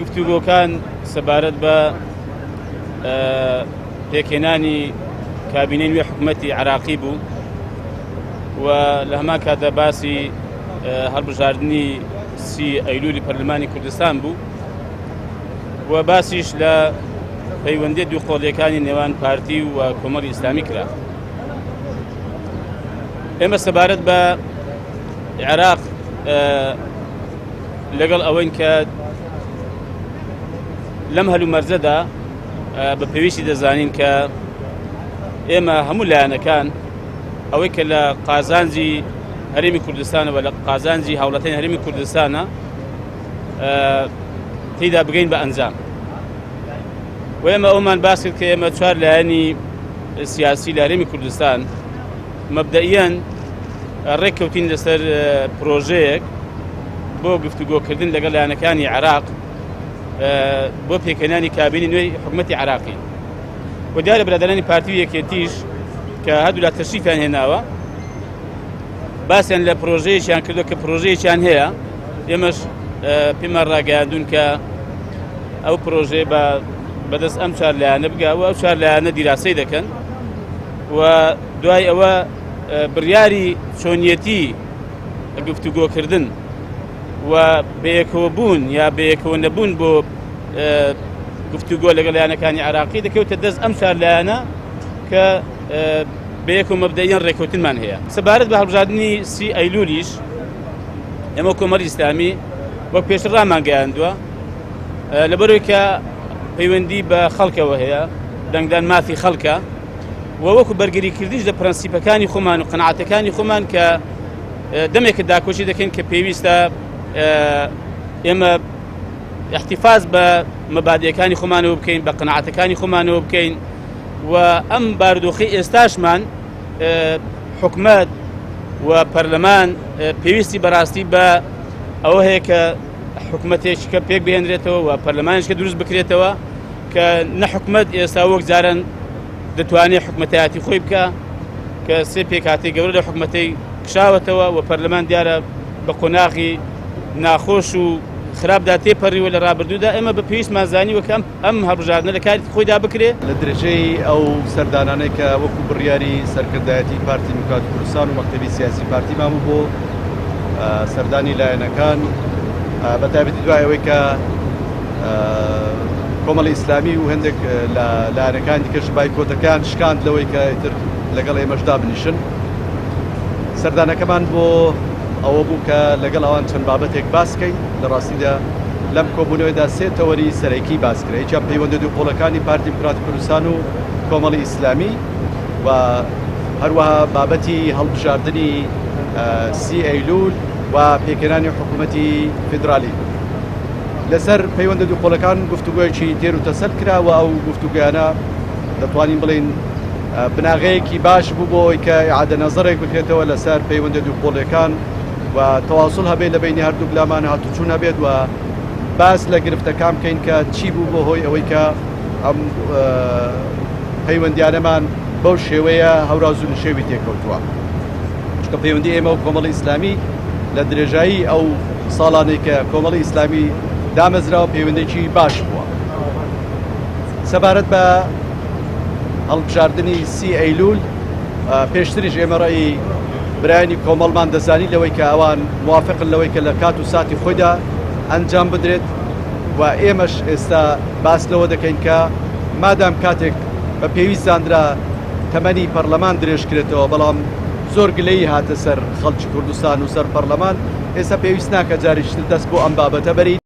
گفتوگۆکان سەبارەت بە پێکهێنانی کابینەی نوێ حکوومەتی عراقی بوو و لە هەمان کاتدا باسی هەڵبژاردنی سی ئەیلولی پەرلەمانی کوردستان بوو و باسیش لە پەیوەندی دوو قۆڵیەکانی نێوان پارتی و کۆمەڵی ئیسلامی کرا. ئێمە سەبارەت بە عێراق لەگەڵ ئەوەین کە لەم هەلومەرجەدا بە پێویستی دەزانین کە ئێمە هەموو لایەنەکان ئەوەی کە لە قازانجی هەرێمی کوردستانەوە لە قازانجی هاوڵاتیانی هەرێمی کوردستانە تێدا بگەین بە ئەنجام و ئێمە ئەومان باس کرد کە ئێمە چوار لایەنی سیاسی لە هەرێمی کوردستان مەبدەئیەن ڕێککەوتین لەسەر پرۆژەیەک بۆ گفتوگۆکردن لەگەڵ لایەنەکانی عێراق بۆ پێکهێنانی کابینی نوێی حکومەتی عراقی و دیارە برادرانی پارتی و یەکێتیش کە هەردوولا تەشریفیان هێناوە باسیان لە پرۆژەیەکیان کردو کە پرۆژەیەکیان هەیە ئێمەش پێمان ڕاگەیاندون کە ئەو پرۆژەیە بە بەدەست ئەم چوار لایەنە بگا و ئەو چوار لایەنە دیراسەی دەکەن و دوای ئەوە بڕیاری چۆنیەتی گفتوگۆکردن و بەیەکەوە بوون یا بەیەکەوە نەبوون بۆ گفتوگۆ لەگەڵ لایەنەکانی عراقی دەکەوتە دەست ئەم چوار لایەنە کە بەیەک و مەبدەیان ڕێککەوتنمان هەیە سەبارەت بە هەڵبژاردننی سی ئەیلولیش ئێمە کۆمەڵی ئیسلامی وەک پێشتر ڕامانگەیاندووە لەبەرەوەی کە پەیوەندی بە خەڵکەوە هەیە دەنگدان مافی خەڵکە و وەکو بەرگریکردنیش لە پرەنسیپەکانی خۆمان و قەناعەتەکانی خۆمان کە دەمێکە داکۆکی دەکەین کە پێویستە ئێمە احتفاظ بە مەبادیەکانی خۆمانەوە بکەین بە قەناعەتەکانی خۆمانەوە بکەین و ئەم باردۆخی ئێستاشمان حکومت و پەرلەمان پێویستی بەڕاستی بە ئەوە هەیە کە حکومەتێکی کە پێک بهێنرێتەوە و پەرلەمانیش کە دروست بکرێتەوە کە نە حکومەت ئێستا وەک جاران دەتوانێت حکومەتایەتی خۆی بکە کە سێ پێکاتی گەورە لە حکومەتەی کشاوەتەوە و پەرلەمان دیارە بە قۆناغی ناخۆش و خراپدا تێپەڕیوە لە ڕابردوودا ئێمە بە پێویستمان زانیوە کە ئەم هەڵبژاردنە لە کاتی خۆیدا بکرێ. لە درێژەی ئەو سەردانانەی کە وەکو بڕیاری سەرکردایەتی پارتی دیموکراتی کوردستان و مەکتەبی سیاسی پارتیمان بوو بۆ سەردانی لایەنەکان بە تایبەتی دوای ئەوەی کە کۆمەڵی ئیسلامی و هەندێک لە لایەنەکان دیکەش بایکۆتەکان شکاند لەوەی کە ئیتر لەگەڵ ئێمەش دابنیشن سەردانەکەمان بۆ ئەوە بوو کە لەگەڵ ئەوان چەند بابەتێک باس کەین لە ڕاستیدا لەم کۆبوونەوەیدا سێ تەوەری سەرەکی باس کرا یەکیان پەیوەندە دووقۆڵەکانی پارتی دیموکراتی کوردستان و کۆمەڵی ئیسلامی و هەروەها بابەتی هەڵبژاردنی سی ئەیلول و پێکهێنانی حکوومەتی فیدرالی. لەسەر پەیوەندە دووقۆڵەکان گفتوگۆیەکی تێر و تەسەل کرا و ئەو گفتوگۆیانە دەتوانین بڵێین بناغەیەکی باش بوو بۆ ئەوەی کە ئیعادە نەزەرێک بکرێتەوە لەسەر پەیوەندە دووقۆڵیەکان و تەواصل هەبێت لە بینی هەردووک لامان هاتوچوون هەبێت و باس لە گرفتەکان بکەین کە چی بوو بۆ هۆی ئەوەی کە ئەم پەیوەندیانەمان بەو شێوەیە هەوراز و نشێوی تێکەوتووە چونکە پەیوەندی ئێمە و کۆمەڵی ئیسلامی لە درێژایی ئەو ساڵانەی کە کۆمەڵی ئیسلامی دامەزراوە پەیوەندێکی باش بووە سەبارەت بە هەڵبژاردنی سی ئەیلول پێشتریش ئێمە ڕێی برایانی کۆمەڵمان دەزانی لەوەی کە ئەوان موافقن لەوەی کە لە کات و ساتی خۆیدا ئەنجام بدرێت و ئێمەش ئێستا باس لەوە دەکەین کە مادام کاتێک بە پێویست زانرا تەمەنی پەرلەمان درێژکرێتەوە بەڵام زۆر گلەیی هاتە سەر خەڵکی کوردستان و سەر پەرلەمان ئێستا پێویست ناکە جارێکی تر دەست بۆ ئەم بابەتە بەری.